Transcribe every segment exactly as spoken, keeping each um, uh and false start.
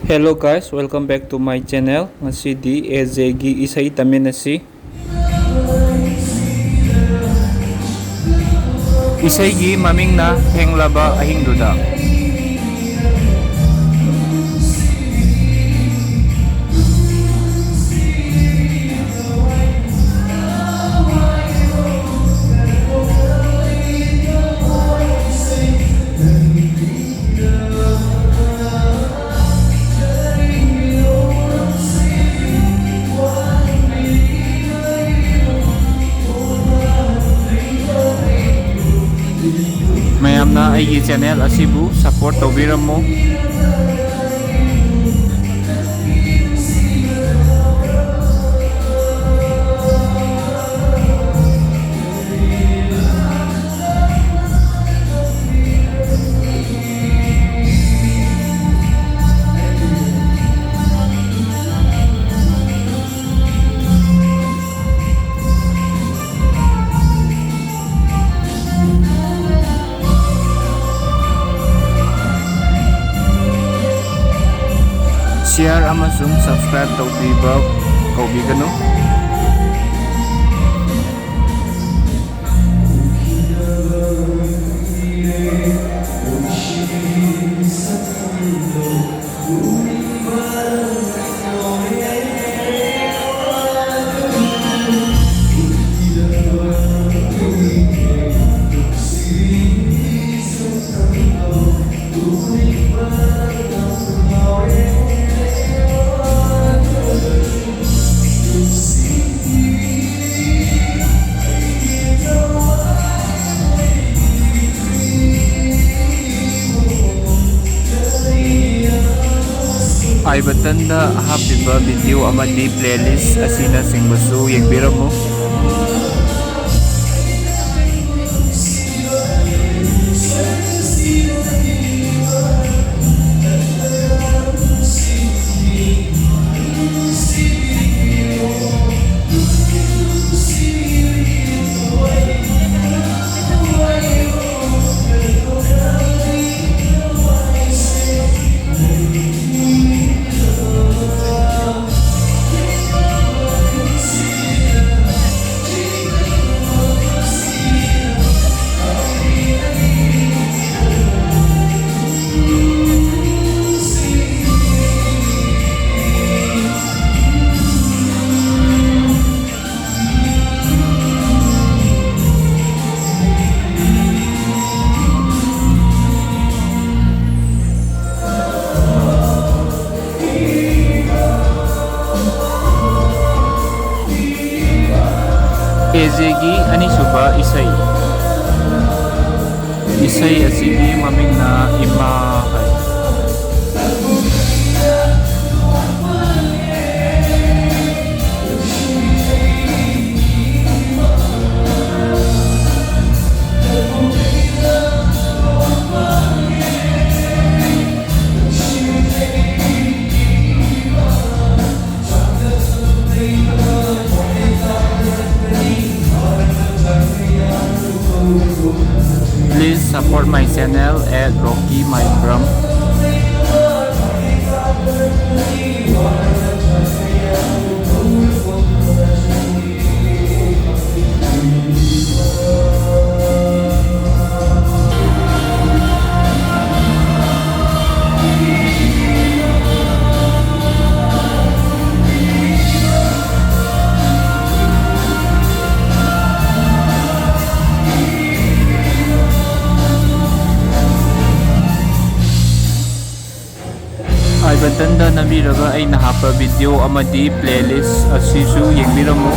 Hello guys, welcome back to my channel. ꯉꯁꯤꯗꯤ ꯑꯦꯖꯦꯒꯤ ꯏꯁꯩ ꯇꯝꯃꯤꯟꯅꯁꯤ꯫ ꯏꯁꯩꯒꯤ ꯃꯃꯤꯡꯅ ꯊꯦꯡꯂꯕ ꯑꯍꯤꯡꯗꯨꯗ꯫ ꯃꯌꯥꯝꯅ ꯑꯩꯒꯤ ꯆꯦꯅꯦꯜ ꯑꯁꯤꯕꯨ ꯁꯄꯣꯔꯠ ꯇꯧꯕꯤꯔꯝꯃꯨ꯫ Share ꯑꯃꯁꯨꯡ subscribe ꯇꯧꯕꯤꯕ ꯀꯥꯎꯕꯤꯒꯅꯨ꯫ I buttonꯗ ꯍꯥꯞꯄꯤꯕ video ꯑꯃꯗꯤ playlist ꯑꯁꯤꯅꯆꯤꯡꯕꯁꯨ ꯌꯦꯡꯕꯤꯔꯝꯃꯨ꯫ ꯀꯦꯖꯦꯒꯤ ꯑꯅꯤꯁꯨꯕ ꯏꯁꯩ꯫ ꯏꯁꯩ ꯑꯁꯤꯒꯤ ꯃꯃꯤꯡꯅ ꯏꯃꯥ ꯍꯥꯏ꯫ Please support my channel at Rocky Maibram. I buttonꯗ ꯅꯝꯕꯤꯔꯒ ꯑꯩꯅ ꯍꯥꯞꯄ video ꯑꯃꯗꯤ playlist ꯑꯁꯤꯁꯨ ꯌꯦꯡꯕꯤꯔꯝꯃꯨ꯫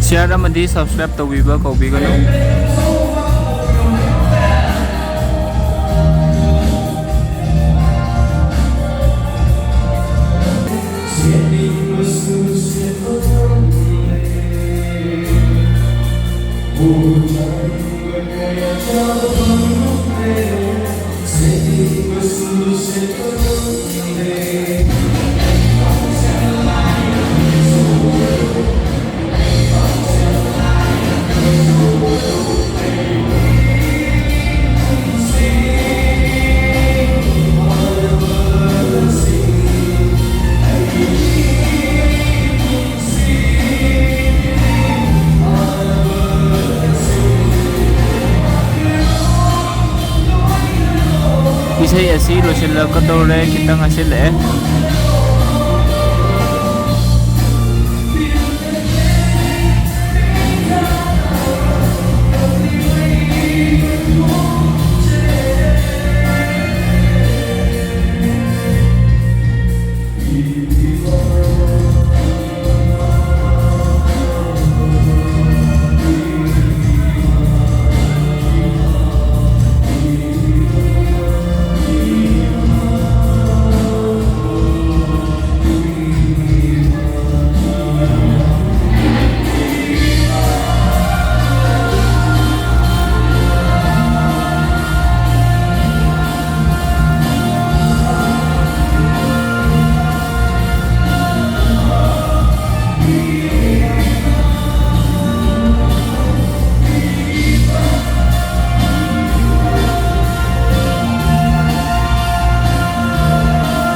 Share ꯑꯃꯗꯤ subscribe ꯇꯧꯕꯤꯕ ꯀꯥꯎꯕꯤꯒꯅꯨ꯫ ꯏꯁꯩ ꯑꯁꯤ ꯂꯣꯏꯁꯤꯜꯂꯛꯀꯗꯧꯔꯦ, ꯈꯤꯇꯪ ꯉꯥꯏꯁꯤꯜꯂꯛꯑꯦ꯫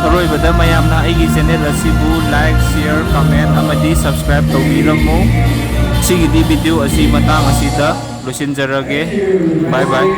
ꯑꯔꯣꯏꯕꯗ ꯃꯌꯥꯝꯅ ꯑꯩꯒꯤ channel ꯑꯁꯤꯕꯨ like, share, comment ꯑꯃꯗꯤ subscribe ꯇꯧꯕꯤꯔꯝꯃꯨ꯫ ꯁꯤꯒꯤꯗꯤ video ꯑꯁꯤ ꯃꯇꯥꯡ ꯑꯁꯤꯗ ꯂꯣꯏꯁꯤꯟꯖꯔꯒꯦ꯫ Bye bye꯫